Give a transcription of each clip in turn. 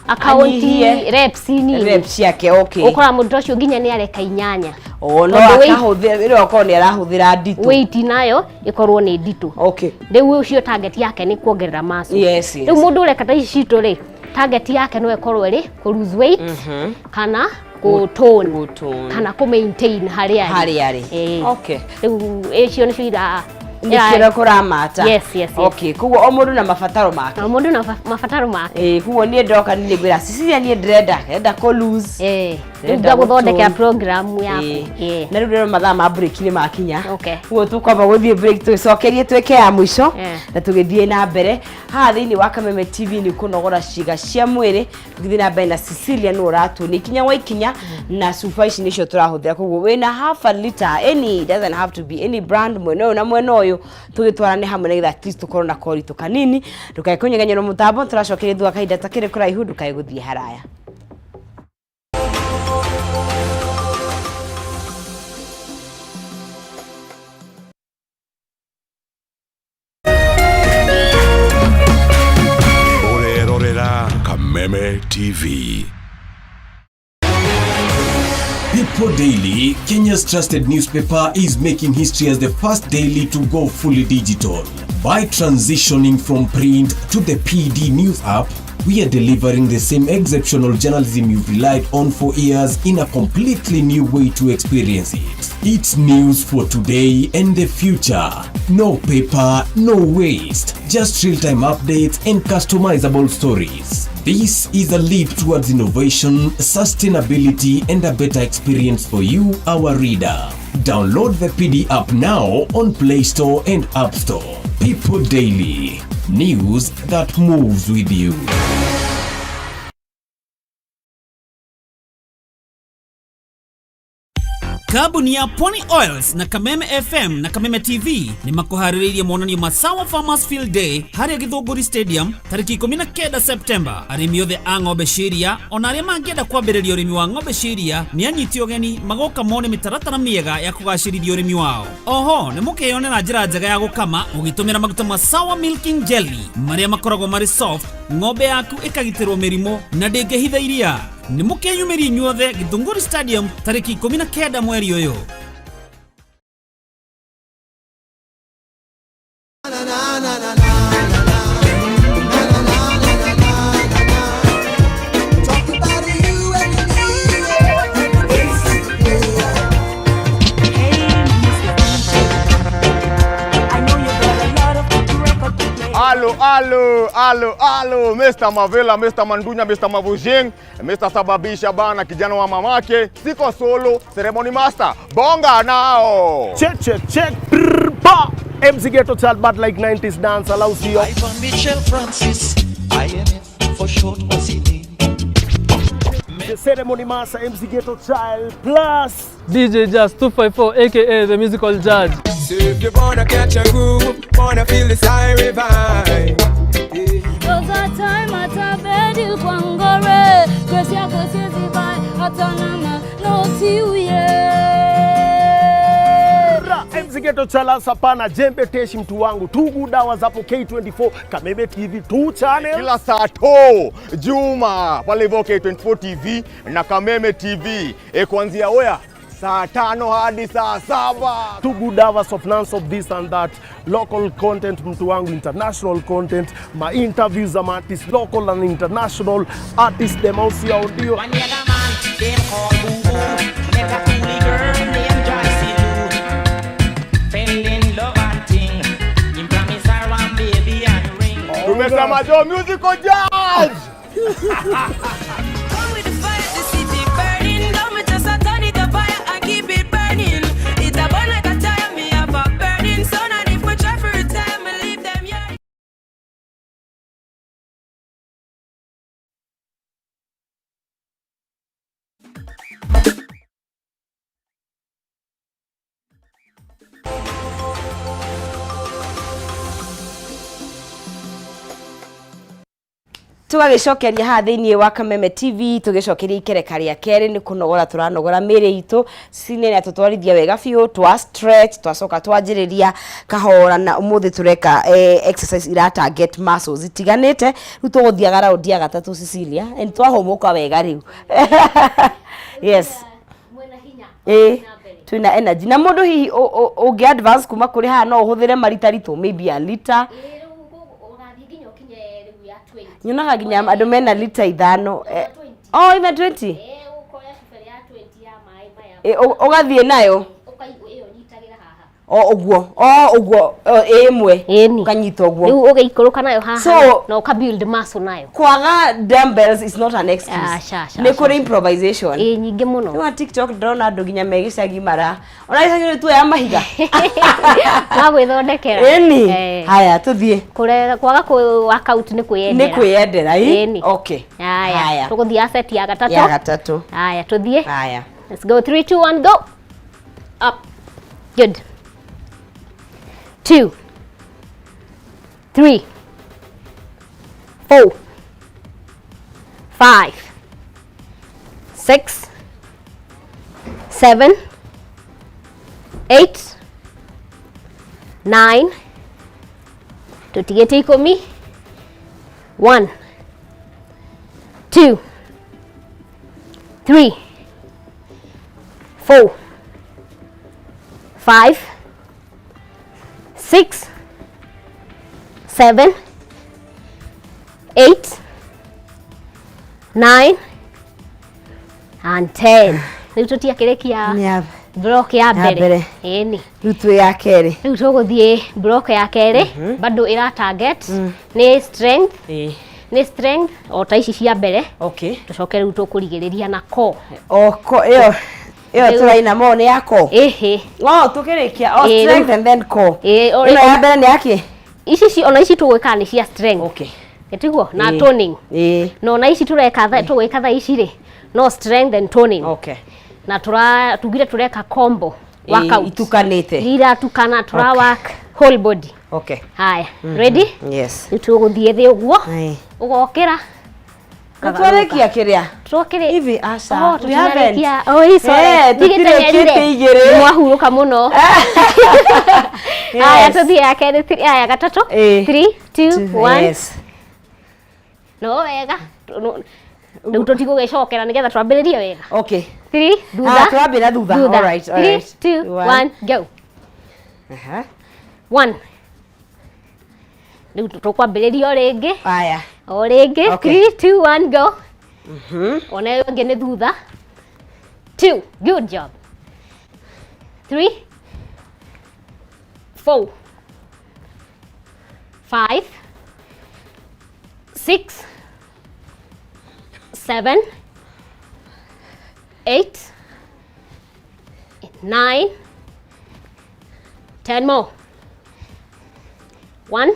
Akaunti Anyihie reps nini. Reps ciake, okay. Ũkora mũndũ ũcio nginya nĩ areka inyanya. Oh, no Tondũ weight- akahũthĩra ĩrĩa okorwo nĩ arahũthĩra nditũ. Weight nayo ĩkorwo nĩ nditũ. Rĩu ũcio target yake nĩ kuongerera muscle. Yes. Rĩu mũndũ ũreka ta ici citũ rĩ, target yake no ĩkorwo ĩrĩ kũ lose weight kana kũ tone Gũ-tone. kana kũ maintain harĩa arĩ. Harĩa arĩ. Ĩĩ. Rĩu icio nĩcio ira Nĩkĩo kũramata. Yes. Okay, koguo o mũndũ na mabataro make. O mũndũ na mabataro make. Ĩĩ, koguo niĩ ndoka niĩ ngwĩra Cecilia niĩ ndĩrenda ndĩrenda kũ lose. Ĩĩ. Rĩu Ndĩrenda ngagũthondekera gũ-tone. program yaku. Ĩĩ. Ĩĩ. Na rĩu rĩro mathaa ma break nĩ makinya. Okay. Koguo tũkwamba gũthiĩ break tũgĩcokerie twĩke ya mũico Yeah. na tũgĩthiĩ na mbere haha thĩinĩ wa Kameme TV nĩ kũnogora ciĩga cia mwĩrĩ tũgĩthiĩ na mbere na Cecilia nĩ ũratuonia ikinya gwa ikinya na cuba ici nĩcio tũrahũthĩra koguo wĩna half a liter, any, it doesn't have to be any brand, mwena ũyũ na mwena ũyũ tũgĩtwarane hamwe nĩgetha at least tũkorwo na koritũ kanini. Ndũkae kũnyegenyerwo mũtambo, tũracokeria thutha kahinda takĩrĩ kũraihu, ndũkae gũthiĩ haraya. Ũrerorera Kameme TV. People Daily, Kenya's trusted newspaper, is making history as the first daily to go fully digital. By transitioning from print to the PD News app, we are delivering the same exceptional journalism you've relied on for years in a completely new way to experience it. It's news for today and the future. No paper, no waste. Just real-time updates and customizable stories. This is a leap towards innovation, sustainability, and a better experience for you, our reader. Download the PD app now on Play Store and App Store. People Daily. News that moves with you. Kambuni ya Pwani Oils na Kameme FM na Kameme TV nĩ makũharĩrĩirie monanio ma Sawa Farmers Field Day harĩa Gĩthũngũri Stadium tarĩki 19 Septemba. Arĩmi othe a ng'ombe cia iria ona arĩa mangĩenda kwambĩrĩria ũrĩmi wa ng'ombe cia iria nĩ anyiti ũgeni magoka mone mĩtaratara mĩega ya kũgacĩrithia ũrĩmi wao. Oho nĩ mũkeyonera njĩra njega ya gũkama ũgĩtũmĩra maguta ma Sawa Milking Jelly marĩa makoragwo marĩ soft, ng'ombe yaku ĩkagitĩrwo mĩrimũ na ndĩngĩhitha iria. Nĩ mũkeyumĩrie inyuothe Gĩthũngũri Stadium tarĩki 19 mweri ũyũ. Alo, alo, alo, alo, Mr. Mavela, Mr. Mandunya, Mr. Mavujing, Mr. Sababisha bana, kijana wa mamake, siko solo, ceremony master, bonga nao. Check, check, check. Brr, ba. MC Ghetto Child, but like 90s dance, allows you. Ivan Michel Francis, IMF for short was he name. The ceremony master, MC Ghetto Child, plus DJ Jazz 254, aka the musical judge. So if you wanna catch a groove, wanna feel the siren vibe. Cause a time atabedi kwa ngore Grace yako siwezi buy hata na manoti uye. Ra, MC Ghetto Child sapana jembe teshi mtu wangu tugu dawa zapo K24 Kameme TV 2 channel Kila saa to Juma pale hivyo K24 TV na Kameme TV kuanzia oya saa 5 hadi saa 7. Two good hours of non-stop this and that, local content mtu wangu, international content, ma interviews za artists, local and international artists them out here ndio. One other man, them call Boo Boo. Met a coolie girl named Joyce Lou. Fell in love and thing. Him promise her one baby and ring. Tumesema jo musical judge. Come with the fire, the city burning. Don't me just a turn it up fire and keep it burning. It a burn like a tire, me have a burning sun. And if we try for retire, me leave them yeah. Tũgagĩcokeria haha thĩinĩ wa Kameme TV, tũgĩcokeria ikereka rĩa kerĩ nĩ kũnogora tũranogora mĩĩrĩ itũ. Cine nĩ atũtwarithia wega biũ, twa stretch, twacoka twanjĩrĩria kahora, na ũmũthĩ tũreka exercise ira target muscles itiganĩte. Rĩu tũgũthiaga round ya gatatũ, Cecilia, and twahũmũka wega rĩu. Yes. Ĩĩ, twĩna energy. Na mũndũ hihi ũngĩ advance kuma kũrĩ haha, no ũhũthĩre marita ritũ, maybe a liter. Nyonaga nginya andũ mena lita 5. Oh, even 20. Ũgathiĩ nayo o ũguo, o ũguo, ĩ ĩmwe. Ĩni. Ũkanyita ũguo. Rĩu ũgĩikũrũka nayo haha So- na ũka build muscle nayo. Kwaga dumbbells is not an excuse. Aca, aca, Nĩ aca. kũrĩ improvisation. Ĩ, nyingĩ mũno. Nĩ wa TikTok ndĩrona andũ nginya me gĩcagi mara ona gĩcagi nĩ tuoya mahiga. Magwĩthondekera. Ĩni. Eh. Haya, tũthiĩ. Kwaga kũ workout nĩ kwĩyendera. Nĩ kwĩyendera ĩ. Ĩni. Okay. Haya, Haya. tũgũthiĩ set ya gatatũ. Ya gatatũ. Haya, tũthiĩ. Haya. Let's go. 3, 2, 1, go. Up. Good. 2, 3, 4, 5, 6, 7, 8, 9, tũtigĩte 10. 1, 2, 3, 4, 5, 6, 7, 8, 9 and 10. Rĩu tũtiakĩrĩkia block ya Ya mbere. mbere. Ĩni. Rĩu twĩ ya kerĩ. Rĩu tũgũthiĩ block ya kerĩ, bado ĩra target nĩ strength. Ĩĩ. Nĩ strength o ta ici cia mbere. Okay. Tũcoke rĩu tũkũrigĩrĩria na core. O ko ĩyo ĩyo Rĩu- tũraina mo nĩ ya core. Ĩhĩ. Oh, tũkĩrĩkia o Ĩĩ, strength rĩu- and then core. Ĩĩ, o- Ĩno ya mbere nĩ yake. Ici ona ici tũgwĩka nĩ cia strength. Okay. Tiguo na Ĩĩ. toning. Ĩĩ. Na ona ici tũreka tũgwĩka thaa ici rĩ, no strength and toning. Okay. Na tugire tũreka combo Ĩĩ, workout. itukanĩte. Iratukana, tũra Okay. work whole body. Okay. Haya, ready? Yes. Rĩu tũgũthiĩ thĩ ũguo. Ĩĩ. Ũgokĩra. Nĩtwarĩkia kĩrĩa? Twokĩrĩ. Hivi aca. Oh, We haven't. tũtinarĩkia. Oh, ĩ, sorry. Eh, Ndigĩteng'erire. tũtirĩkĩtie igĩrĩ. Mwahurũka mũno. Haya, Yes. tũthiĩ ya kerĩ, haya gatatũ. Ĩĩ. 3, 2, 1. Yes. No wega. Rĩu tũtigũgĩcokera nĩgetha twambĩrĩrie wega. Okay. 3, thutha. Ah, twambĩra thutha. Thutha. All right, all 3, right. 2, 1, go. Aha. 1. Rĩu tũkwambĩrĩria o rĩngĩ. Haya. O rĩngĩ. Okay. 3, 2, 1, go. Ona ĩyo ĩngĩ nĩ thutha. 2, good job. 3, 4, 5, 6, 7, 8, 9, 10 more. 1,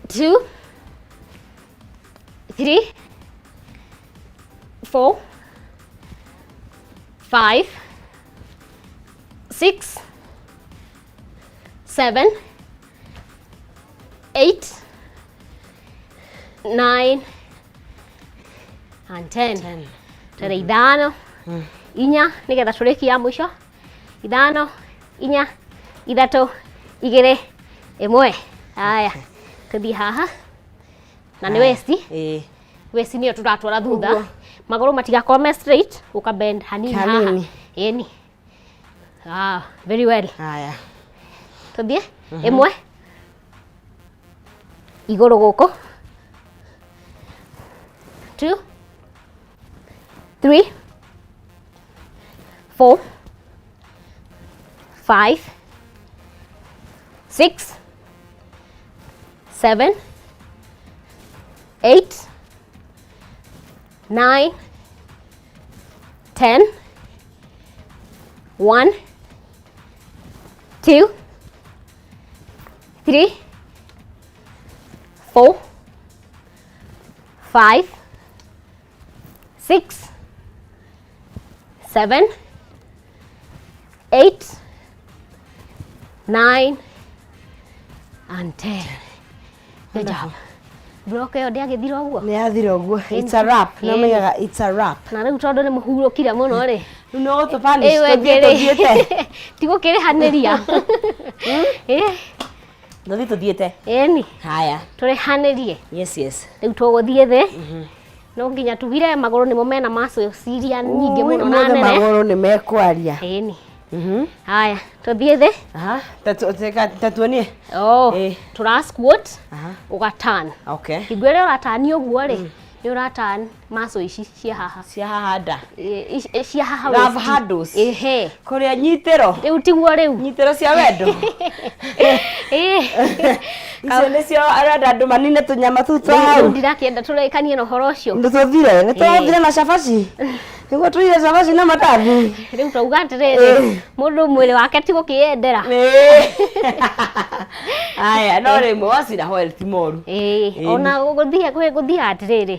2, 3, 4, 5, 6, 7, 8, 9, and 10. Tere 5, 4, nĩgetha tũrĩkie ya mũico. 5, 4, 3, 2, 1. Haya, tũthiĩ haha. Na nĩ waist. Ĩĩ. Waist nĩyo tũratwara thutha. Magũrũ matigakorwo me straight, ũka bend hanini haha. Hanini. Ĩni. Ah, very well. Haya. Tũthiĩ ĩmwe igũrũ gũkũ. 2, 3, 4, 5, 6, 7, 8, 9, 10, 1, 2, 3, 4, 5, 6, 7, 8, 9, and 10. Good job. Block ĩyo ndĩagĩthira ũguo. Nĩ yathira ũguo. It's a wrap. No meigaga it's a wrap. Na rĩu tondũ nĩ mũhurũkire mũno rĩ. Rĩu nĩ ũgũtũ punish Ĩyo tũthiĩ ĩngĩ rĩ. tũthiĩte. Tigũkĩrĩhanĩria. Ĩ. Tũthiĩ tũthiĩte. Ĩni. Haya. Tũrĩhanĩrie. Yes, yes. Rĩu tũgũthiĩ thĩ. No nginya tugire magũrũ nĩmo mena muscles iria nyingĩ Ui, mũno na ũmũthĩ nene. magũrũ nĩ mekwaria. Ĩni. Haya, tũthiĩ thĩ. Aha, ta tuonie. Oh, tũra squat, ũga turn. Okay. Hingo ĩrĩa ũratani ũguo rĩ, nĩ ũratan muscle ici cia haha. Cia haha nda. Cia haha Love waist. handles. Ĩhĩ. Kũrĩa nyitĩro. Rĩu tiguo rĩu. Nyitĩro cia wendo. Icio nĩcio arenda andũ manine tũnyama tũu twa Rĩu hau. rĩu ndirakĩenda tũrĩkanie na ũhoro ũcio. Nĩ tũthire, nĩ tũthire na cabaci. Nĩguo tũrire cabaci na mandathi. Rĩu twauga atĩrĩrĩ, mũndũ mwĩrĩ wake ti gũkĩyendera. Aya, no rĩmwe wacira hoel ti moru. Ĩĩ, ona gũthiĩ gũthiaga atĩrĩrĩ,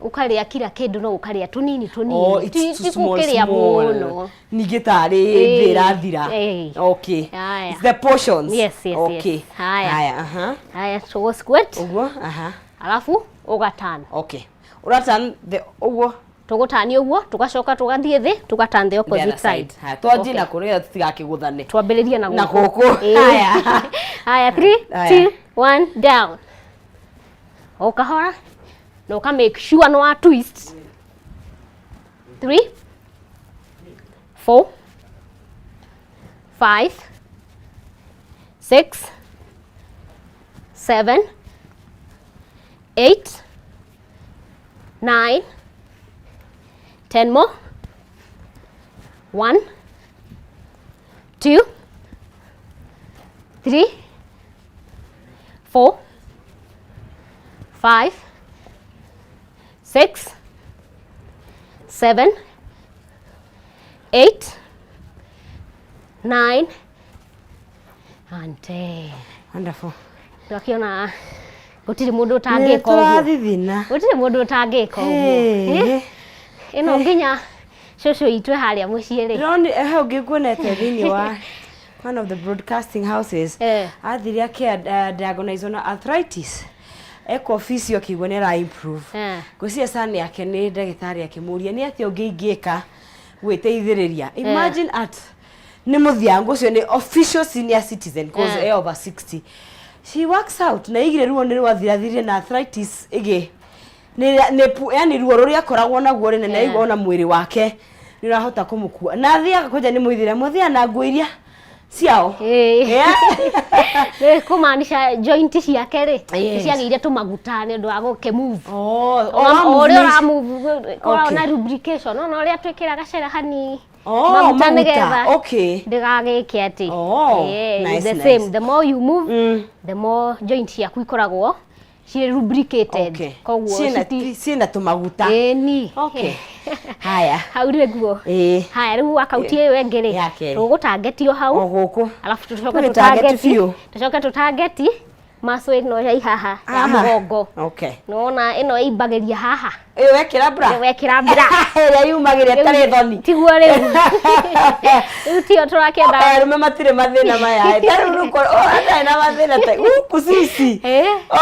ũkarĩa kira kĩndũ no ũkarĩa tũnini Oh, tũnini. it's Ti too ti small, gũkĩrĩa small. mũno. Ningĩ tarĩ thĩ Ĩĩ, ĩrathira. ĩĩ. Okay. Haya. It's the portions. Yes, yes, Okay. yes. Haya. Haya, aha. Haya, tũgũ squat. Ũguo, aha. Alafu ũgatan. Okay. Ũratan the ũguo. Tũgũtani ũguo, tũgacoka tũgathiĩ thĩ, tũgatan the The opposite other side. side. Haya, twanjie Okay. na kũ nĩgetha tũtigakĩgũthane. Twambĩrĩrie na Na gũkũ. gũkũ. Ĩĩ. Haya. Haya, 3, Haya. 2, 1, down. O kahora na ũka make sure nĩ wa twist. 3, 4, 5, 6, 7, 8, 9, 10 more. 1, 2, 3, 4, 5, 6, 7, 8, 9, and 10. Wonderful. Twakiona gũtirĩ mũndũ ũtangĩka ũguo. Nĩtũrathithina. Gũtirĩ mũndũ ũtangĩka ũguo. Hey. Eh? Ĩno nginya cũcũ itũ e harĩa mũciĩ rĩ. Ndĩrona he ũngĩ nguonete thĩinĩ wa one of the broadcasting houses athire akĩ diagnosed na arthritis ekwo physio akĩigua nĩ ara improve ngwĩciria cani yake nĩ ndagĩtarĩ akĩmũria nĩ atĩa ũngĩ ingĩka gwĩteithĩrĩria imagine at nĩ mũthiango ũcio nĩ official senior citizen cause e over 60 she works out na igire ruo nĩ rwathirathirie na arthritis ĩgĩ nĩ yani ruo rũrĩa akoragwo naguo rĩ na nĩ ona mwĩrĩ wake nĩ ũrahota kũmũkua na athiaga kwanja nĩ mũithĩra mũthiaga na nguo iria ciao Yeah. Nĩ kũmaanisha joint ciake rĩ Yes. nĩ ciagĩire tũmaguta nĩ ũndũ wa gũkĩ move. Oh, O ũrĩa wa ũra move kũragwo Okay. na lubrication ona ũrĩa twĩkĩraga gacere hani Oh, maguta maguta, nĩgetha okay. ndĩgagĩke atĩ. Oh, Yeah, nice, the nice. same the more you move the more joint ciaku ikoragwo cirĩ lubricated. Okay. Koguo Ciĩna ciĩna tũmaguta. Ĩni. Okay. Haya. Hau nĩguo. Ĩĩ. Haya rĩu workout ĩyo ĩngĩ rĩ Ya kerĩ. tũgũtangetio hau. O gũkũ. Alafu tũcoke Tũgĩtangeti tũtangeti biũ. tũcoke tũtangeti muscle ĩno ya haha ya Aha. mũgongo. Okay. Nĩwona ĩno ĩimbagĩria haha. Ĩyo wekĩra bra. Ĩyo wekĩra bra. Ĩrĩa yumagĩra ĩtarĩ thoni. Tiguo rĩu. Rĩu tiyo tũrakĩenda. Arũme matirĩ mathĩna maya. Ta rĩu rũko atarĩ na mathĩna ta huku sisi.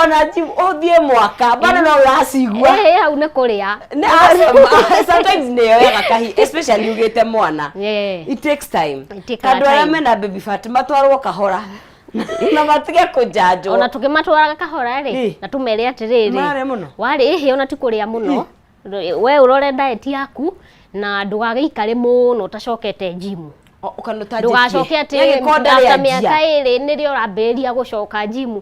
Ona ũthiĩ mwaka bado no ũracigua. Ĩĩ hau nĩ kũrĩa. Nĩ aca- sometimes nĩ yoyaga kahi especially ugĩte mwana. It takes time. It takes Andũ arĩa time. mena baby fat matwarwo kahora na matige kũnjanjwo. Ona tũkĩmatwaraga kahora rĩ na tũmere atĩrĩrĩ Mararĩa mũno? warĩ ĩhĩ ona ti kũrĩa mũno we ũrore diet yaku na ndũgagĩikare mũno ũtacokete gym. Ndũgacoke atĩ after mĩaka ĩrĩ nĩrĩo ũrambĩrĩria gũcoka gym.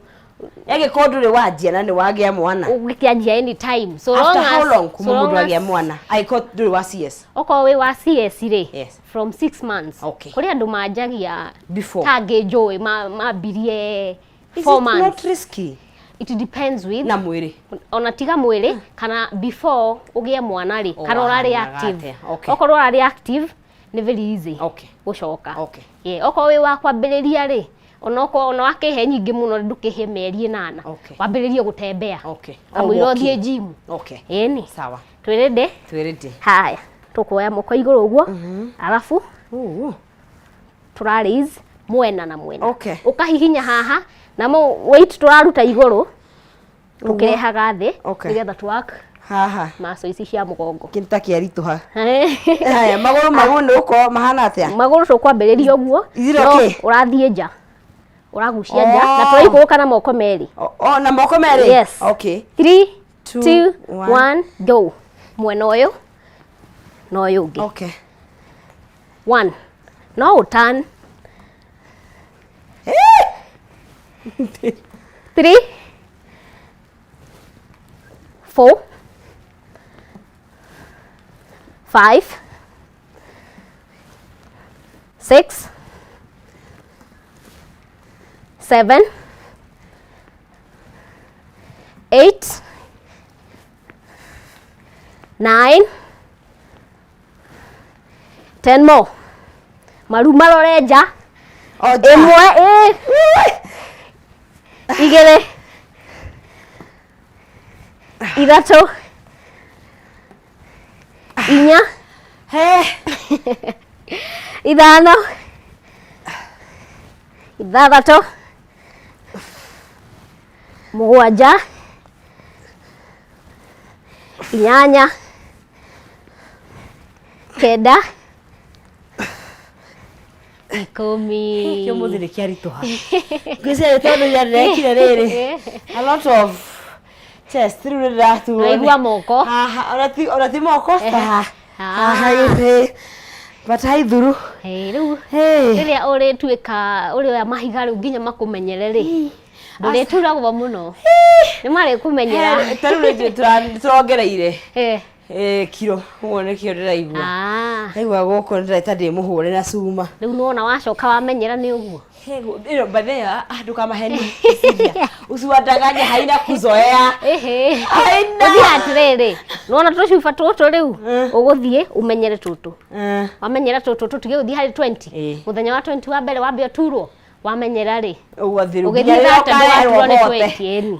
Yagĩkorwo ndũrĩ wanjia na nĩ wagĩa mwana. Ũngĩkĩanjia any time. So After long how as- long kuma so long mũndũ agĩa as- mwana angĩkorwo ndũrĩ wa CS? Okorwo wĩ wa CS rĩ Yes. from 6 months. Okay. Kũrĩ andũ manjagia Before. ta angĩ njũĩ mambirie Is 4 it months. not risky? It depends with na mwĩrĩ. Ona tiga mwĩrĩ kana before ũgĩe mwana rĩ Oh, kana ũrarĩ wahanaga active. atĩa? Okay. Okorwo ũrarĩ active nĩ very easy Okay. gũcoka. Okay. Yeah, okorwo wĩ wa kwambĩrĩria rĩ onokorwo ona wakĩhe nyingĩ mũno ndũkĩhe mĩeri ĩnana. Okay. Wambĩrĩrie gũtembea. Okay. Kamũira Oh, walking. ũthiĩ gym. Okay. Ĩni. Sawa. Twĩ ready? Twĩ ready. Haya, tũkuoya moko igũrũ ũguo arabu tũra raise mwena na mwena. Okay. Ũkahihinya haha namo weight tũraruta igũrũ. Tũkĩrehaga thĩ Okay. nĩgetha tũ work Haha. maco ici cia mũgongo. Kĩndũ ta kĩaritũha. Haya, magũrũ magũrũ nĩ gũkorwo mahana atĩa? Magũrũ tũkwambĩrĩria ũguo. Is it no okay? Ũrathiĩ nja. Ũragucia nja na Oh. tũraikũrũka na moko merĩ. Oh, na moko merĩ? Yes. Okay. 3 Two, 2 one. 1 go. Mwena ũyũ na ũyũ ũngĩ. Okay. 1. No ũtan. 3 4 5 6 7 8 9 10 more. Maru marore nja. Ĩmwe ĩ igĩrĩ ithatũ inya ithano ithathatũ mũgwanja inyanya kenda ikũmi. Kĩ ũmũthĩ nĩ kĩaritũha. Ngwĩciria nĩ tondũ ira ndĩrekire rĩrĩ. A lot of chest rĩu nĩ ndĩraturwo. Ũraigua moko? Haha, ona ti moko haha. Haha gĩthĩ. But haithuru. Rĩu rĩrĩa ũrĩtuĩka ũrĩoya mahiga rĩu nginya makũmenyere rĩ, ndũrĩturagwo mũno, nĩ marĩkũmenyera. Ta rĩu nĩ tũrongereire kiro ũguo nĩkĩo ndĩraigua. Ndaigua gũkũ ndĩraita ndĩ mũhũre na cuma. Rĩu nĩwona wacoka wamenyera nĩ ũguo. Ĩno by the way, ndũkamahenie Cecilia. Usiwadanganye, haina kuzoea. Haina. Ũthiĩ atĩrĩrĩ, nĩwona tũcuba tũtũ rĩu ũgũthiĩ ũmenyere tũtũ, wamenyera tũtũ tũtige gũthiĩ harĩ 20 mũthenya wa 20 wa mbere wambe ũturwo, wamenyera rĩ ũguo thiru ũgĩthiĩ thate ndũgaturwo nĩ 20 ĩni.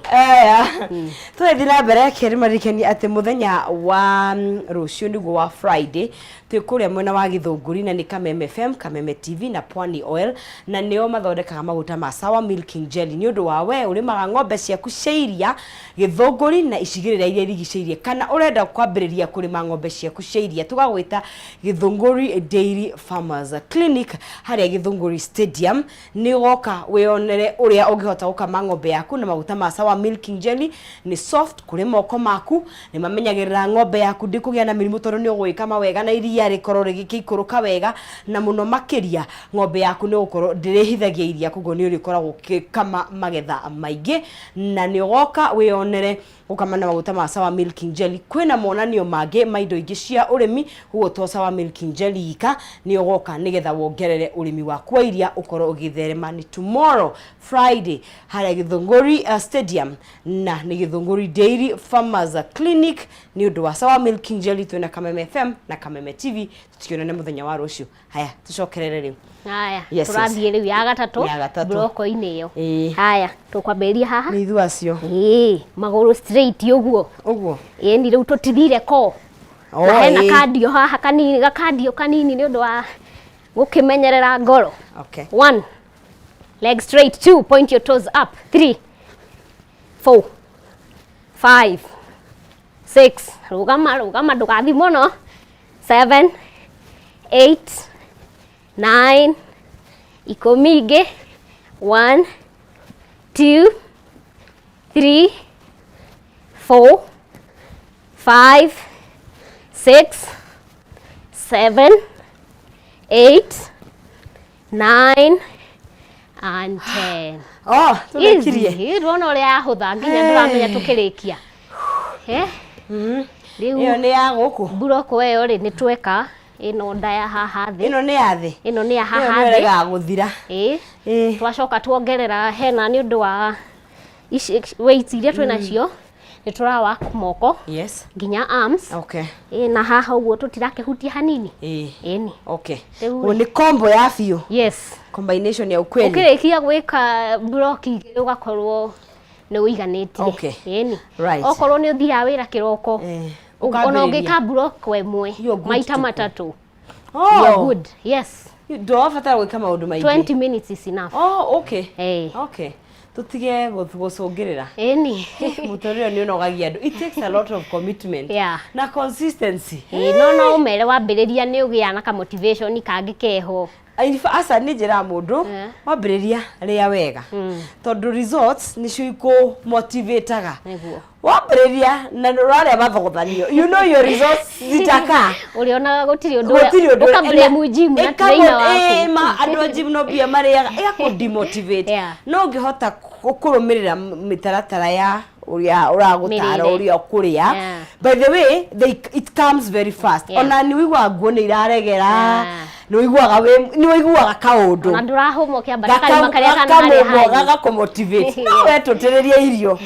Tũgĩthiĩ na mbere kĩrĩ maririkani atĩ mũthenya wa rũciũ nĩguo wa Friday twĩ kũrĩa mwena wa Gĩthũngũri na nĩ Kameme FM, Kameme TV na Pwani Oil na nĩo mathondekaga maguta ma Sawa Milking Jelly nĩ ũndũ wa we ũrĩmaga ng'ombe ciaku cia iria Gĩthũngũri na icigĩrĩra iria irigicĩirie kana ũrenda kwambĩrĩria kũrĩma ng'ombe ciaku cia iria tũgagwĩta Gĩthũngũri Dairy Farmers Clinic harĩa Gĩthũngũri Stadium. Nĩ ũgoka wĩyonere ũrĩa ũngĩhota gũkama ng'ombe yaku na maguta ma Sawa Milking Jelly. Nĩ soft kũrĩ moko maku, nĩ mamenyagĩrĩra ng'ombe yaku ndĩkũgĩa na mĩrimũ tondũ nĩ ũgũgĩkama wega na iria rĩkorwo rĩgĩkĩikũrũka wega, na mũno makĩria ng'ombe yaku nĩ ũgũkorwo ndĩrĩhithagia iria, koguo nĩ ũrĩkoragwo ũgĩkama magetha maingĩ, na nĩ ũgoka wĩyonere gũkama na maguta ma Sawa Milking Jelly. Kwĩna monanio mangĩ ma indo ingĩ cia ũrĩmi, koguo to Sawa Milking Jelly ika, nĩ ũgoka nĩgetha wongerere ũrĩmi waku wa iria ũkorwo ũgĩtherema. Nĩ tomorrow Friday harĩa Gĩthũngũri Stadium na nĩ Gĩthũngũri Dairy Farmers Clinic nĩ ũndũ wa Sawa Milking Jelly. Twĩna Kameme FM na Kameme TV, tũtikĩonane mũthenya wa rũciũ. Haya, tũcokerere rĩu. Haya, Yes, yes. tũrathiĩ rĩu ya gatatũ Ya gatatũ. mburoko-inĩ ĩyo. Ĩĩ. Haya, tũkwambĩrĩria haha. Nĩ ithuĩ acio. Ĩĩ, magũrũ straight ũguo. Ũguo. Ĩni rĩu tũtithire ko. Oh, Na hena ĩĩ. kandio haha kanini, gakandio kanini nĩ ũndũ wa gũkĩmenyerera ngoro. Okay. 1, leg straight. 2, point your toes up. 3, 4, 5, 6, rũgama rũgama ndũgathi mũno. 7, 8, 9, ikũmi ingĩ. 1, 2, 3, 4, 5, 6, 7, 8, 9 and 10. Oh, tũrĩkirie. Easy. Ndwona ũrĩa yahũtha nginya ndũramenya tũkĩrĩkia. Rĩu Ĩyo nĩ ya gũkũ. Mburoko ĩyo rĩ nĩ tweka ĩno nda ya haha thĩ. Ĩno nĩ ya thĩ. Ĩno nĩ ya Ĩyo haha nĩyo thĩ. ĩregaga gũthira. Ĩĩ. Twacoka tuongerera hena nĩ ũndũ wa ici weights iria twĩ nacio nĩ tũra work moko. Yes. Nginya arms. Okay. Ĩĩ, na haha ũguo tũtirakĩhutia hanini. Ĩĩ. Ĩni. Okay. Rĩu Ũguo nĩ combo ya biũ. Yes. Combination ya ukweli. Ũkĩrĩkia gwĩka block igĩrĩ ũgakorwo nĩ ũiganĩtie. Okay. Ĩni. Right. Okorwo nĩ ũthiaga wĩra kĩroko, ona Ũkambĩrĩria. ũngĩka block ĩmwe You're good maita to go. matatũ. Oh. You're good. Yes. Ndũrabatara gwĩka maũndũ maingĩ. 20 minutes is enough. Oh, okay. Eh. Okay. Tũtige gũcũngĩrĩra. Ĩni. Mũtũrĩre nĩ ũnogagia andũ. It takes a lot of commitment na consistency. Ĩĩ, no ũmere wambĩrĩria nĩ ũgĩaga na ka motivation kangĩ keho. In fact, aca nĩ njĩraga mũndũ wambĩrĩria rĩa wega tondũ results nĩcio ikũmotivataga. Nĩguo. Wambĩrĩria na nĩ ũrarĩa mathogothanio, you know your results zitakaa. Ũrĩonaga gũtirĩ ũndũ Gũtirĩ ũndũ. Ũka blame gym na trainer waku. Ma andũ a gym no mbia marĩaga, ĩgakũ demotivate. No ũngĩhota kũrũmĩrĩra mĩtaratara ya ũrĩa ũragũtara, Mĩrĩre. ũrĩa ũkũrĩa, by the way, it comes very fast. Ona nĩ ũiguaga nguo nĩ iraregera, nĩ ũiguaga nĩ ũiguaga kaũndũ. Ona ndũrahũma ũkĩambata karĩma karĩa kana harĩa hangĩ. Gagakũmotivate, no wetũtĩrĩria irio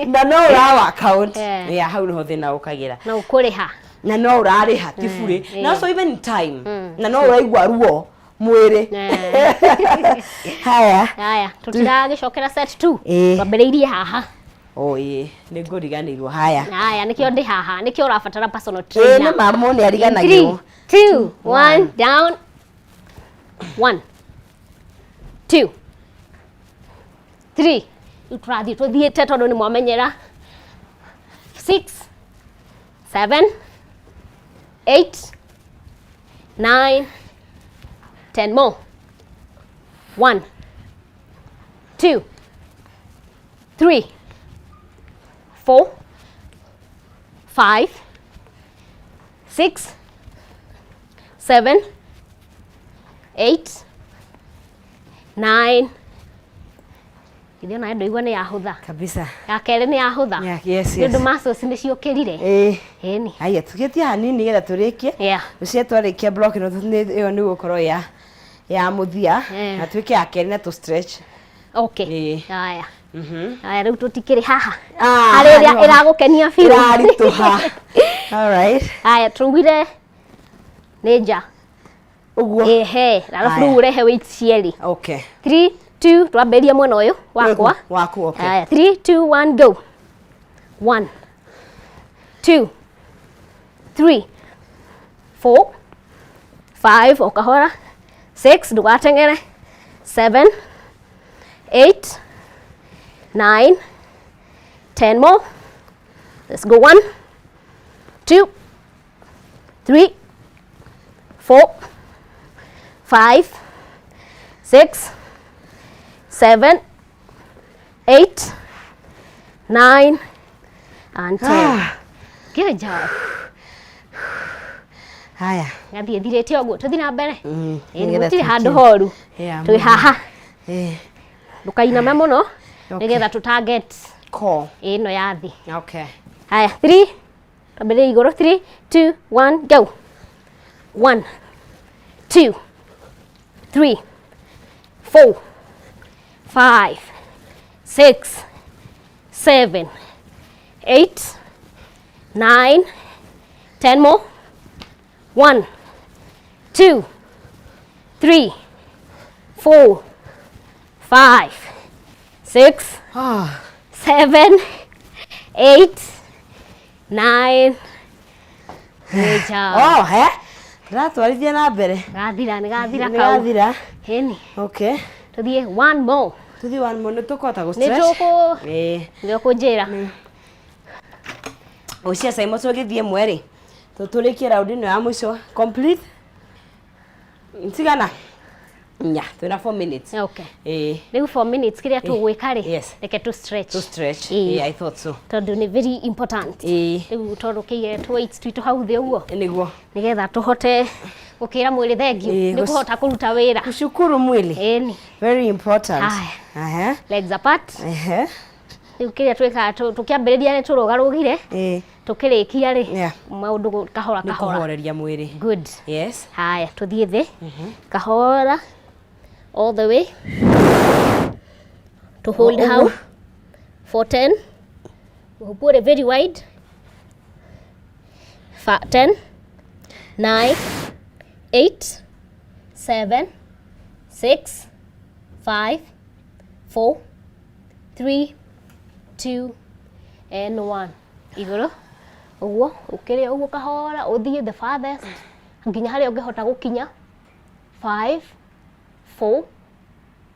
na no ũra work out, yeah, hau nĩho thĩna ũkagĩra. No ũkũrĩha. Na no ũrarĩha ti burĩ na also even time na no ũraigua ruo mwĩrĩ. Haya. Haya, tũtiragĩcokera set 2. Ĩĩ. Twambĩrĩirie haha. O ĩĩ, nĩ ngũriganĩirwo. Haya. Haya, nĩkĩo ndĩ haha, nĩkĩo ũrabatara personal Ĩĩ, trainer. nĩ ma, mũndũ nĩ ariganagĩrwo. 3, 2, 1, down. 1, 2, 3. Rĩu tũrathiĩ tũthiĩte tondũ nĩ mwamenyera. 6, 7, 8, 9, 10 more. 1, 2, 3, 4, 5, 6, 7, 8, 9. Ithuĩ ona ndaigua nĩ yahũtha. Kabisa. Ya kerĩ nĩ yahũtha. Yeah, yes, Nĩ ũndũ yes. muscles nĩ ciũkĩrire. Ĩĩ. Ĩni. Haya, tũgĩtie hanini nĩgetha tũrĩkie. Ũcio twarĩkia block ĩno ĩyo nĩ gũkorwo ya mũthia na twĩke ya kerĩ na tũ stretch. Okay. Haya. Haya, rĩu tũtikĩrĩ haha. Ah, Harĩ ĩrĩa nĩho. ĩragũkenia biũ. Ĩraritũha. All right. Haya, tũugire nĩ nja. Ũguo. Ehe, arabu Haya. rĩu ũrehe weight cierĩ. Okay. 3, 2, twambĩrĩrie mwena ũyũ wakwa. Waku, okay. Haya, 3, 2, 1, go. 1, 2, 3, 4, 5, o kahora. 6, ndũgateng'ere. 7, 8, 9, 10 more. Let's go. 1, 2, 3, 4, 5, 6, 7, 8, 9, and 10. Good job. Haya. Gathiĩ thirĩte ũguo, tũthiĩ na mbere. Ĩĩ, Nĩgetha gũtirĩ handũ tũkie. horu. Twĩ haha. Ndũkainame mũno nĩgetha tũ target core ĩno ya thĩ. Okay. Haya, 3, twambĩrĩrie igũrũ. 3, 2, 1, go. 1, 2, 3, 4, 5, 6, 7, 8, 9, 10 more. 1, 2, 3, 4, 5, 6, 7, 8, 9. Good job. Oh, he? Ndĩratwarithia na mbere. Gathira, nĩ gathira Nĩ kau. gathira. Ĩni. Okay. Tũthiĩ one more. Tũthiĩ one more, nĩ tũkũhota gũ Nĩ stretch. tũkũ Ĩĩ. Nĩ ũkũnjĩra. Ũcia Simon tũgĩthiĩ ĩmwe rĩ. Tũtũrĩkie round ĩno ya mũico complete. Tigana. Nya, twĩna 4 minutes. Okay. Ĩĩ. Rĩu 4 minutes kĩrĩa tũgwĩka rĩ, Yes. reke tũ stretch. To stretch. Ĩĩ. Yeah, I thought so. Tondũ nĩ very important. Ĩĩ. Rĩu tondũ kĩige tũ weights twitũ hau thĩ ũguo. Nĩguo. Nĩgetha tũhote gũkĩra mwĩrĩ thengiũ Ĩĩ, nĩ kũhota kũruta wĩra. Gũcukuru mwĩrĩ. Ĩni. Very important. Haya. Aha. Legs apart. Ehe. Rĩu kĩrĩa twĩkaga tũkĩambĩrĩria nĩ tũrũgarũgire. Ĩĩ. Tũkĩrĩkia rĩ, Yeah. maũndũ kahora Nĩ kahora. kũhoreria mwĩrĩ. Good. Yes. Haya, tũthiĩ thĩ. Kahora all the way. To hold Ũguo. how for 10. We'll put it very wide. 10, 9, 8, 7, 6, 5, 4, 3, 2, and 1. Igũrũ ũguo ũkĩrĩ ũguo kahora, ũthiĩ the farthest nginya harĩa ũngĩhota gũkinya. 5, 4,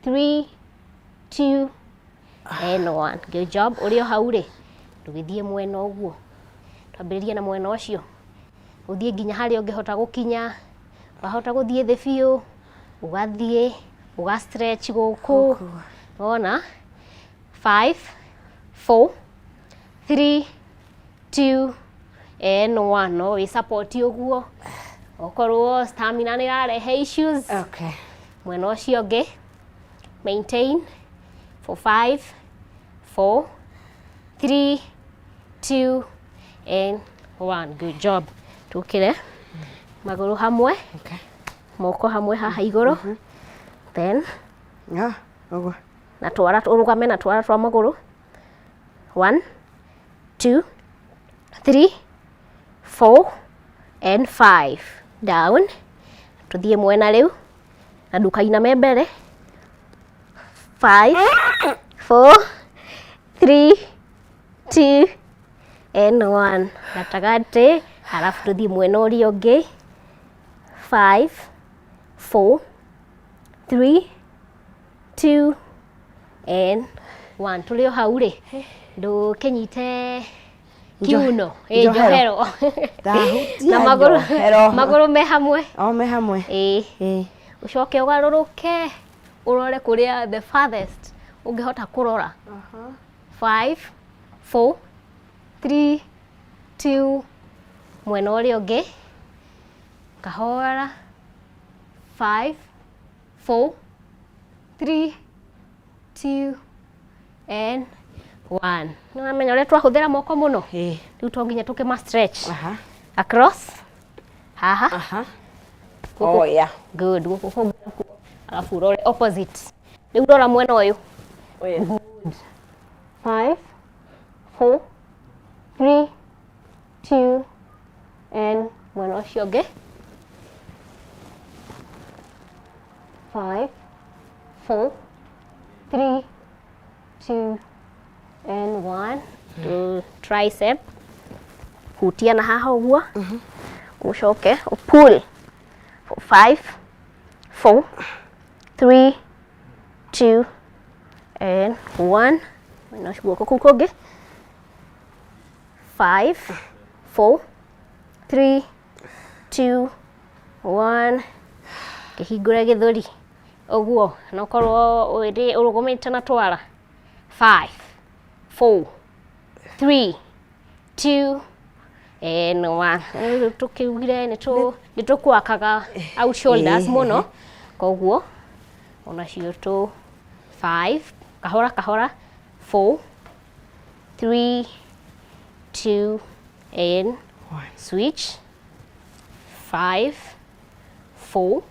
3, 2, And 1. Good job. Ũrĩ o hau rĩ, ndũgĩthiĩ mwena ũguo. Twambĩrĩrie na mwena ũcio. Ũthiĩ nginya harĩa ũngĩhota gũkinya. Wahota gũthiĩ thĩ biũ, ũgathiĩ, ũga stretch gũkũ. Wona? 5, 4, 3, 2, and 1. No wĩ support ũguo. Okorwo stamina nĩ ĩrarehe issues. Okay. Mwena ũcio ũngĩ. Maintain for 5, 4, 3, 2, and 1. Good job. Tũkĩre magũrũ hamwe. Okay. Moko hamwe haha igũrũ. Then Ah, ũguo. na twara ũrũgame na twara twa magũrũ. 1, 2, 3, 4 and 5. Down. Tũthiĩ mwena rĩu na ndũkainame mbere. 5, 4, 3, 2 and 1. Gatagatĩ, halafu tũthiĩ mwena ũrĩa ũngĩ. 5, 4, 3, 2 and 1. Tũrĩ o hau rĩ, ndũkĩnyite kiuno, ĩ njohero. njohero. Ndahutia Na magũrũ njohero. magũrũ me hamwe. O me hamwe. Ĩ. Ĩ. Ũcoke ũgarũrũke ũrore kũrĩa the farthest ũngĩhota kũrora. 5, 4, 3, 2, mwena ũrĩa ũngĩ. Kahora. 5, 4, 3, 2 and 1. Nĩ wamenya ũrĩa twahũthĩra moko mũno? Ĩ. Rĩu to nginya tũkĩma stretch. Aha. Across. Haha. Aha. Gũkũ. Oh, yeah. Good. Gũkũ kũngĩ nakuo. Alafu ũrore opposite. Rĩu rora mwena ũyũ. Ũyũ. Good. 5, 4, 3, 2 and mwena ũcio ũngĩ. 5, 4, 3, 2 and 1. To tricep. Hutia na haha ũguo. Ũcoke ũpull. 5, 4, 3, 2 and 1. Mwena ũcio guoko kũu kũngĩ. 5, 4, 3, 2, 1. Kĩhingũre gĩthũri. Ũguo, na ũkorwo ũrĩ ũrũgamĩte na twara. 5, 4, 3, 2 and 1. Rĩu tũkiugire nĩ tũkwakaga out shoulders mũno. Koguo onacio tũ 5, kahora kahora, 4, 3, 2 and switch. 5, 4,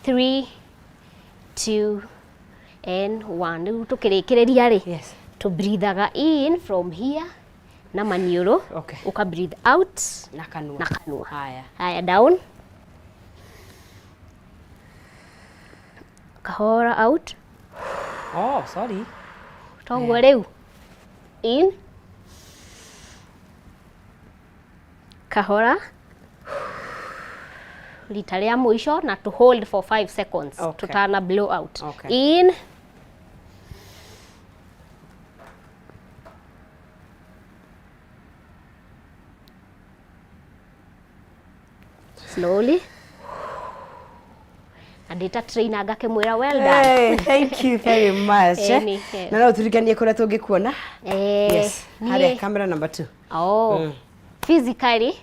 3, 2 and 1. Rĩu tũkĩrĩkĩrĩria rĩ, Yes. tũ breathaga in from here na maniũrũ. Okay. Ũka breathe out Na kanua. na kanua. Haya. Haya, down. Kahora out. Oh, sorry. Toguo rĩu. In. Kahora. Rita rĩa mũico na to hold for 5 seconds. Okay. Tutana blow out. Okay. In. Slowly. Na ndĩta trainer ngakĩmwĩra well done. Hey, thank you very much. Ĩni, eh. Na no tũririkanie kũrĩa tũngĩkuona. Eh, Yes. niĩ- Harĩa camera number 2. Oh. Physically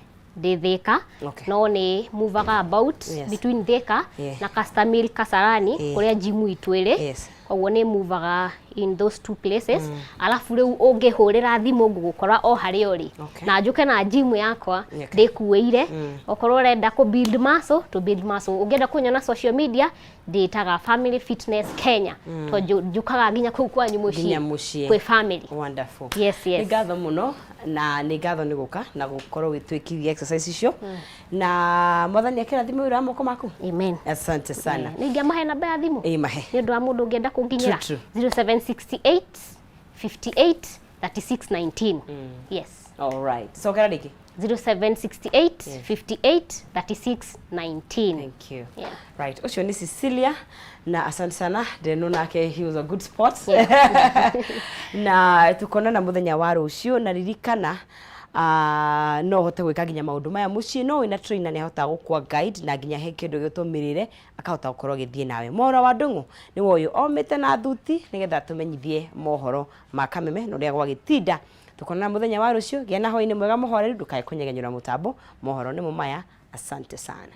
ndĩ Thika. Okay. No nĩ movaga about Yes. between Thika Yeah. na Castamil Kasarani Yeah. kũrĩa gym itũ ĩrĩ. Yes. Koguo nĩ movaga in those two places. Alafu rĩu ũngĩhũrĩra thimũ ngũgũkora o harĩa ũrĩ. Okay. Na njũke na gym yakwa Okay. ndĩkuĩire. Okorwo ũrenda kũ build muscle, to build muscle. Ũngĩenda kũnyona social media ndĩtaga Family Fitness Kenya. Tondũ njũkaga nginya kũu kwanyu mũciĩ. Nginya mũciĩ. Kwĩ family. Wonderful. Yes, yes. Nĩ ngatho mũno na nĩ ngatho nĩ gũka na gũkorwo ũgĩtwĩkithia exercise icio. Na mwathani akĩrathime wĩra wa moko maku. Amen. Asante sana. Nĩ ingĩamahe namba ya thimũ? Ĩ mahe. Nĩ ũndũ wa mũndũ ũngĩenda kũnginyĩra. True, 0768 58 36 19. Yes. Alright, cokera rĩngĩ. 0768 58 36 19. Thank you. Yeah. Right, ũcio nĩ Cecilia na asante sana ndeno nake, he was a good sport. Na tukonana muthenya wa rũciũ, na ririkana no hote gwĩka nginya maũndũ maya mũciĩ, no wĩna trainer nĩ ahotaga gũkua guide na nginya he kĩndũ gĩtwo mĩrĩre akahota gũkorwo agĩthiĩ nawe. Mohoro wa Ndũng'ũ nĩwe ũyũ omĩte na thuti nĩgetha tũmenyithie mohoro ma Kameme na ũrĩa gwagĩtinda. Tukonana muthenya wa rũciũ, gĩa na hwaĩ-inĩ mwega mũhoreru, ndũkae kũnyegenyũra mũtambo. Mohoro nĩmo maya, asante sana.